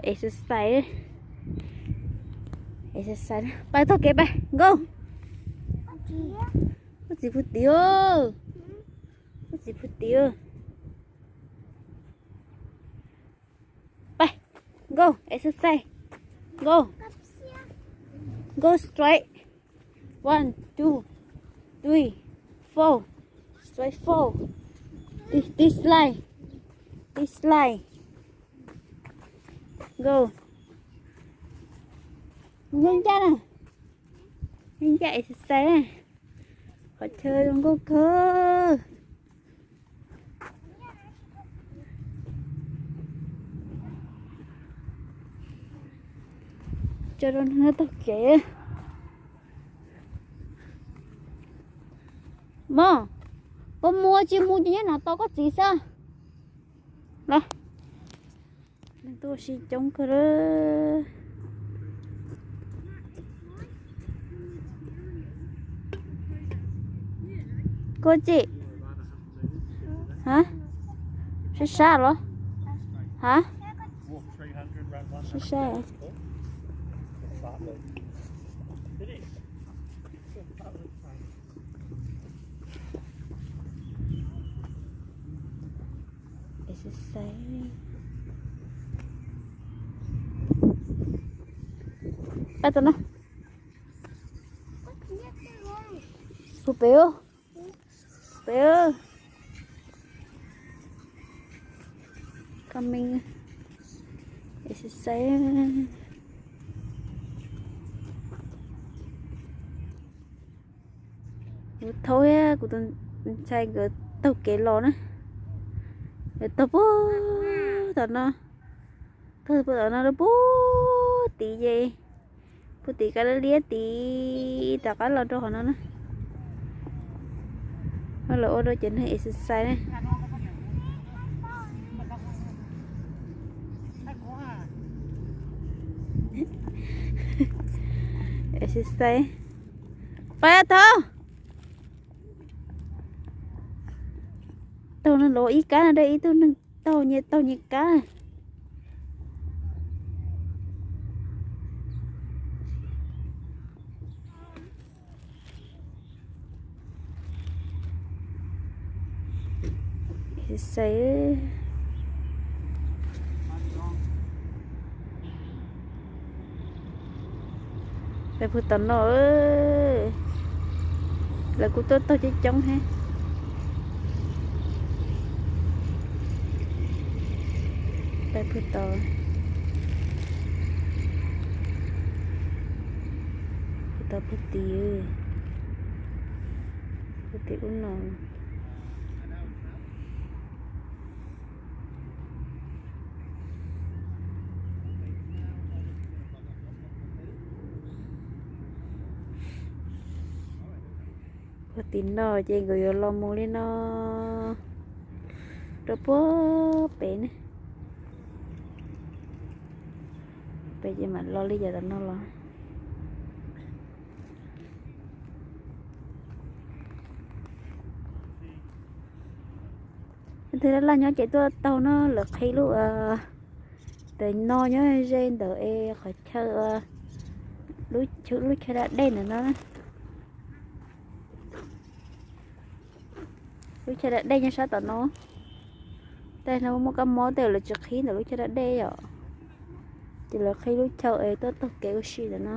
Exercise, exercise, pais taug kev pais, go. Koj txiv phuj tim, koj txiv phuj tim. Pais, go, exercise, go, go straight, one, two, three, four, straight four, this, this line, this line, go. Nyob ncaj na, nyob ncaj exercise na, qhov chaw zoo nkauj kawg. Tso rau nws taug kev. Mog, puas mus tsis mus ces nyob no tos koj txiv xwb. Los, nws tuaj si coob kawg lawm. Koj txiv, ha, sab sab los, ha, sab sab. Exercise. Pab tau no. Kuv pem, pem. Coming. Exercise. Kuv thaub thiab kuv tus ntxhais nkawd taug kev los na. Nkawd taug puag tom no, taug puag tom no rau puag tid ces, puag tid kab liab tid tom qab los rau qhov no na. Lawv ua rau cov neeg exercise na. Exercise. Pab thaub. Taug no los ib kab no, ib tug neeg taug nyias taug nyias kab. Pais puag tom no, lawv kuj tuaj taug coob coob thiab. Pais puag tom, puag tom puag tid, puag tim ub no. Puag tim no ces nkawd yuav los mus li no rau puag pem ne. Pem ces mam los li yav tom no los. Tus laj laj nyob ces tuaj taug no lawv qhib lub, tus no nyob ze ntawm es qhov chaw, lub chaw da dej ntawm no. Lub chaw da dej nyob sab tom no. Tej no muaj kab mob tej lawv tsis qhib ntawm lub chaw da dej yom. Ces lawv qhib lub chaw es tuaj taug kev ua si ntawm no.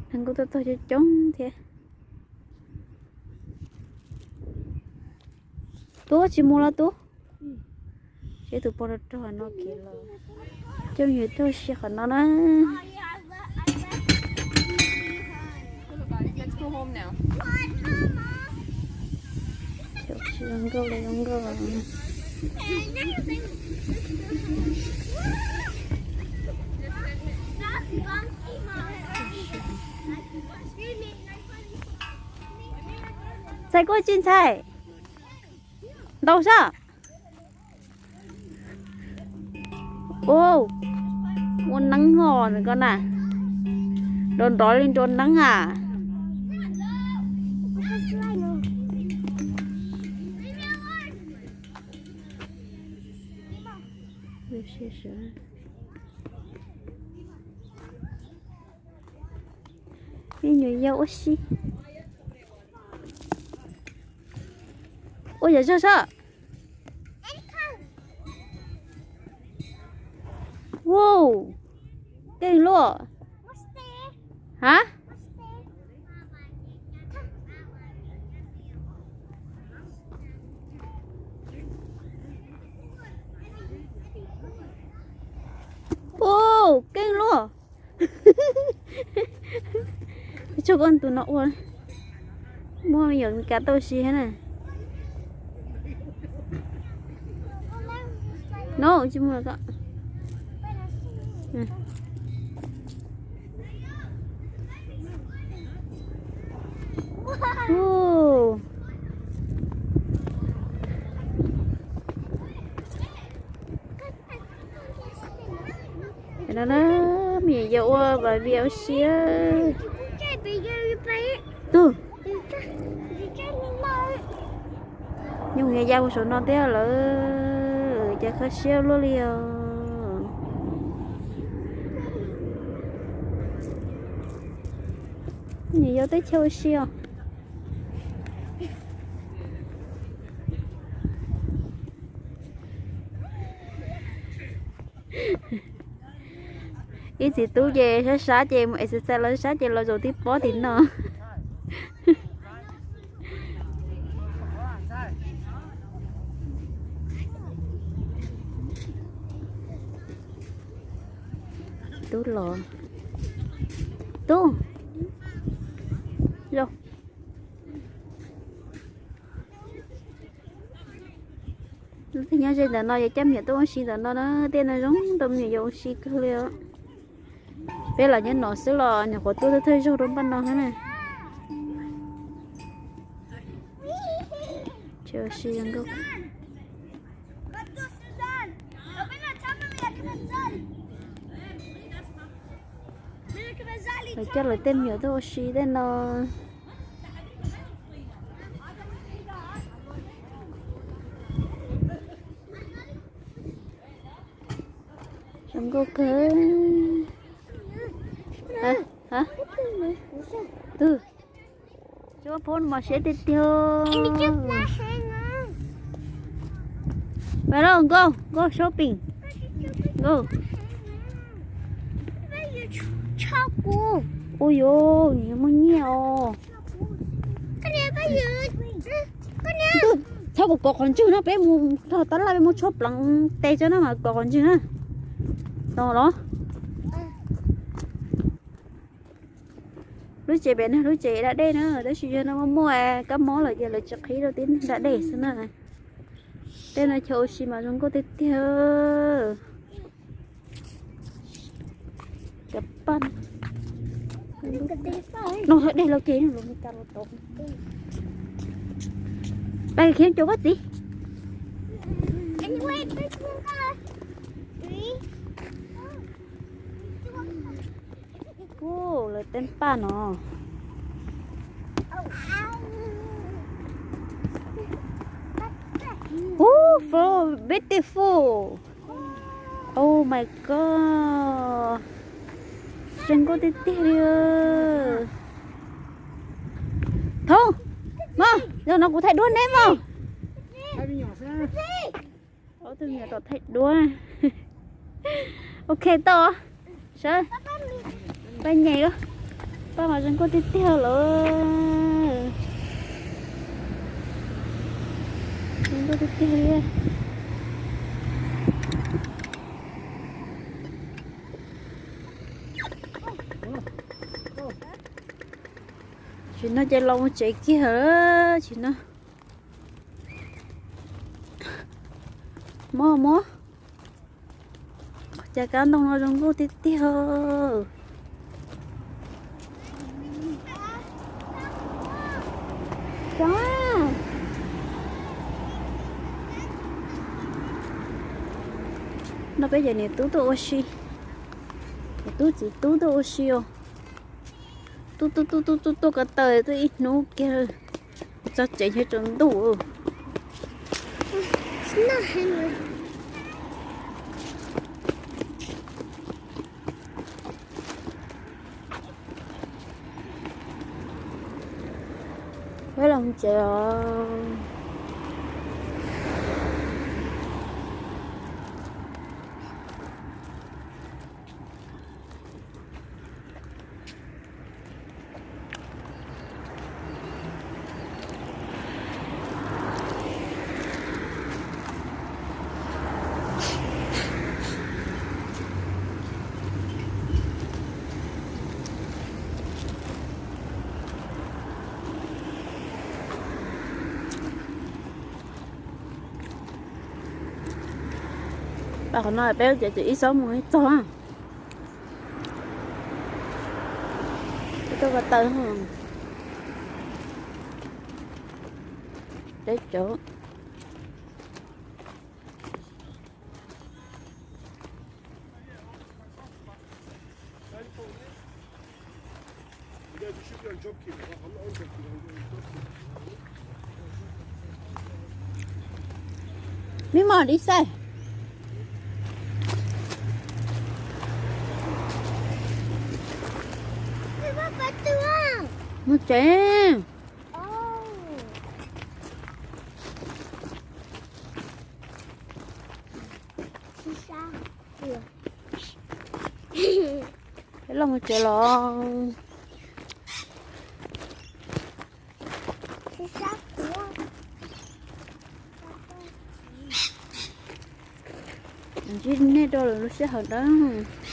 Neeg kuj tuaj taug coob coob thiab. Tub tsis mus los tub. Seb tus pog rog rog no kev los. Coj yus tuaj si qhov no na. Zoo nkauj li zoo nkauj. Ntxhais kuj tsis ntxhais. Ntau sab. Ua, ua neeb os nws ko na. Nrov nrov li nrov neeb a. Me nyuam yaus ua si. Ua yam zog soj. Wow, keej luaj. Ha? Ua, keej luaj. Tshuav koj tus no ua, muaj me nyuam Meskas tau si thiab na. No tsis muaj ko. No na, me nyuam yaus ua baby ua si. Tug, nyuj ya ya mus saum no thiab lawm, cas kho siab luaj li os. Me nyuam yaus teb chaws ua si os. Ib txiv tub ces sab sab ces mus exercise los sab ces los zaum tib pob tim no. Tub los, tub, zoo. Lub teb nyob ze ntawm no yog coj me nyuam tuaj ua si ntawm no na, tej no zoo rau me nyuam yaus ua si kawg li os. Peb los nyob no xwb los nyuam qhuav tuaj thawj zaug rau npaj no thiab na. Tsis ua si zoo nkauj. Lawv coj lawv tej me nyuam tuaj ua si tej no. Zoo nkauj kawg. Twg? Tsuab phoob mos siab tiag tiag. Pais lauj, nkauj, nkauj shopping. Nkauj. Ua yuav, nws muaj nyiaj os. Ntuj, txhob kom kov qhov ntswg no, peb mus rau tab laj peb muab tshuab pleev tes tso na mas kov qhov ntswg na. Tau los. Lub tsev pem no lub tsev da dej na, tab sis yog no muaj muaj kab mob lawm ces lawv tsis qhib rau tib neeg da dej xwb na. Tej no chaw ua si mas zoo nkauj tiag tiag. Cov paj no dej los ke los ka los tau. Pais khiav cuag koj txiv. Lawv teeb paj no. Ooh, so beautiful. Oh my god. Zoo nkauj tiag tiag li. Thoob, mog, zaum no kuv thaij duab neb mog. Ob tug me nyuam tom thaij duab. Ok, tau. Sawv, paj nyem, paj mas zoo nkauj tiag tiag lawm. Zoo nkauj tiag tiag li. Tsis no ces los mus tsev kiag tsis no. Mob mob. Qhov cov kab ntoo no zoo nkauj tiag tiag. No peb cov niam tub tuaj ua si, niam tub txiv tub tuaj ua si os. Tub tub tub tub tub tuaj ko taw tuaj ib hnub kiag txog tsev thiab tsaus ntuj. It's not Henry. Ces os. Pab qhov no peb ces ib zaug mus ib txog. Peb tuaj ko taw. Peb cov. Mib mos li xais. Mus tsev. Peb los mus tsev los. Ntsib nej rau lwm lub sij hawm dawb.